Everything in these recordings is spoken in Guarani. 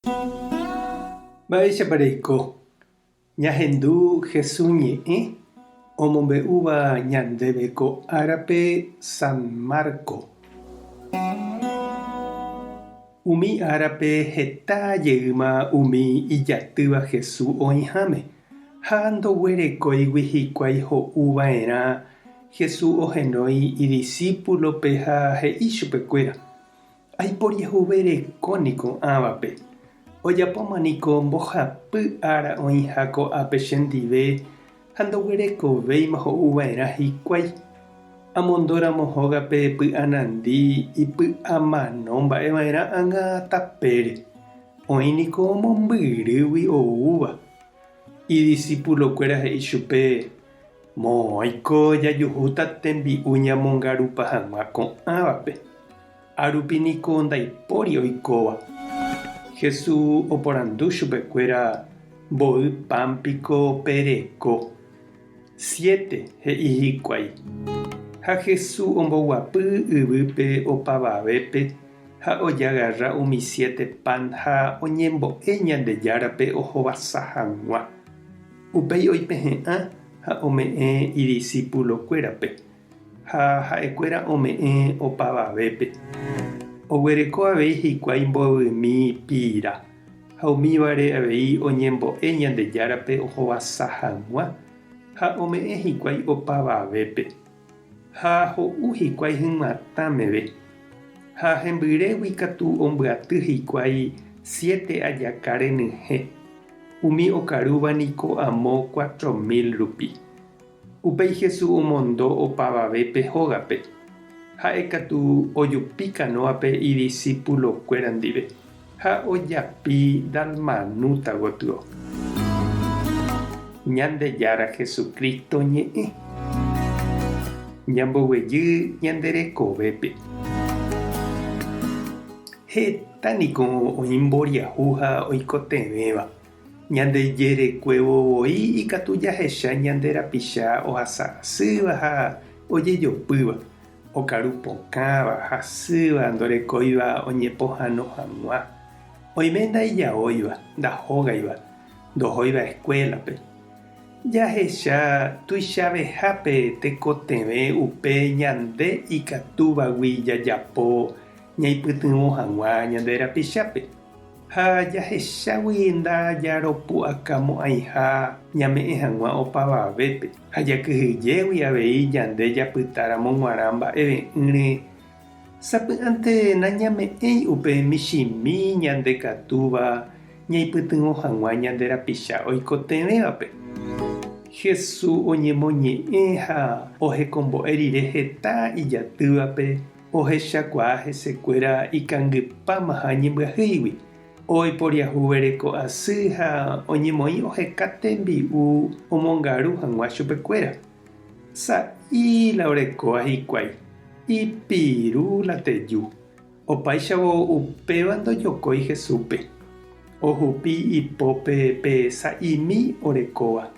Mba'éichapa reiko? Ñahendu Jesús ñe'ẽ omombe'úva ñandéve ko árape San Marco. Umi árape heta jeýma umi ijatýva Jesús oĩháme, ha ndoguerekóigui hikuái ho'u va'erã, Jesús ohenói idisípulope ha he'i chupekuéra, Aiporiahuvereko niko ãvape. Ojapóma niko mbohapy ára oĩha ko'ápe chendive ha ndoguerekovéima ho'u va'erã hikuái. Amondóramo hógape py'anandi ipy'amano mba'e va'erã ág̃a tapére. Oĩ niko mombyrýgui oúva. Idisipulokuéra he'i chupe, Moõiko jajuhúta tembi'u ñamongarupa hag̃ua ko'ãvape. Árupi niko ndaipóri oikóva. Jesús oporandu chupekuéra, Mboy pan piko pereko? Siete, he'i hikuái. Ha Jesús omboguapy yvýpe opavavépe ha ojagarra umi siete pan ha oñembo'e Ñandejárape ohovasa hag̃ua. Upéi oipehe'ã ha ome'ẽ idisipulokuérape. Ha ha'ekuéra ome'ẽ opavavépe. Oguereko avei hikuái mbovymi pira, ha umívare avei oñembo'e Ñandejárape ohovasa hag̃ua, ha ome'ẽ hikuái opavavépe. Ha ho'u hikuái hyg̃uatã meve. Ha hembyrégui katu ombyaty hikuái siete ajaka renyhẽ, umi okarúva niko amo 4000 rupi. Upéi Jesús omondo opavavépe hógape. Ha'e katu ojupi kanóape idisipulokuéra ndive ha ojapi Dalmanúta gotyo. Ñandejára Jesucristo ñe'ẽ. Ñamboguejy ñande rekovépe. Heta niko oĩ mboriahu ha oikotevẽva. Ñande jerekuévo voi ikatu jahecha ñande rapicha ohasa asýva ha ojejopýva, okaru pokãva, hasýva, ndorekóiva oñepohãno hag̃ua. Oime ndaijaóiva, ndahógaiva, ndohóiva eskuélape. Jahecha tuichavehápe tekotevẽ upe ñande ikatúvagui jajapo ñaipytyvõ hag̃ua ñande rapichápe. Ha jahechágui ndajaropu'akamo'ãiha ñame'ẽ hag̃ua opavavépe, ha jakyhyjégui avei ñande japytáramo g̃uarã mba'eve'ỹre, sapy'ánte nañame'ẽi upe michĩmi ñande katúva ñaipytyvõ hag̃ua ñande rapicha oikotevẽvape. Jesús oñemoñe'ẽ ha ohekombo'e rire heta ijatývape, Ohechakuaa hesekuéra ikangypámaha ñembyahýigui, oiporiahuvereko asy ha oñemoĩ oheka tembi'u omongaru hag̃ua chupekuéra. Sa'i la orekóva hikuái, ipiru la teju. Opáichavo upéva ndojokói Jesúspe. Ohupi ipópe pe sa'imi orekóva.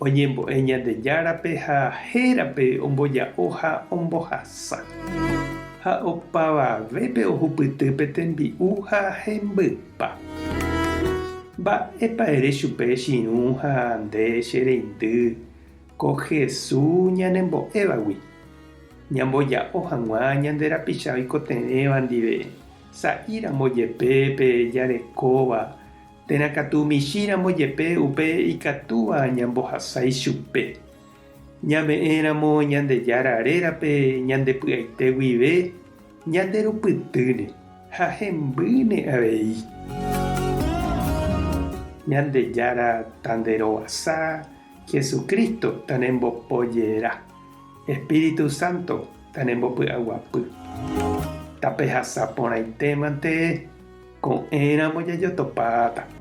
Oñembo'e Ñandejárape ha hérape omboja'o ha ombohasa. Ha opavavépe ohupyty pe tembi'u ha hembypa. Mba'épa ere chupe che irũ ha nde che reindy ko Jesús ñanembo'évagui, ñamboja'o hag̃ua ñande rapicha oikotevẽva ndive, sa'íramo jepe pe jarekóva Térã katu michĩramo jepe upe ikatúva ñambohasa ichupe. Ñame'ẽramo Ñandejára rérape ñande py'aite guive, ñanderupytýne ha hembýne avei. Ñandejára tanderovasa, Jesucristo tanembopojera, Espíritu Santo tanembopy'aguapy. Tapehasa porãitémante. Ko'ẽramo jajotopáta.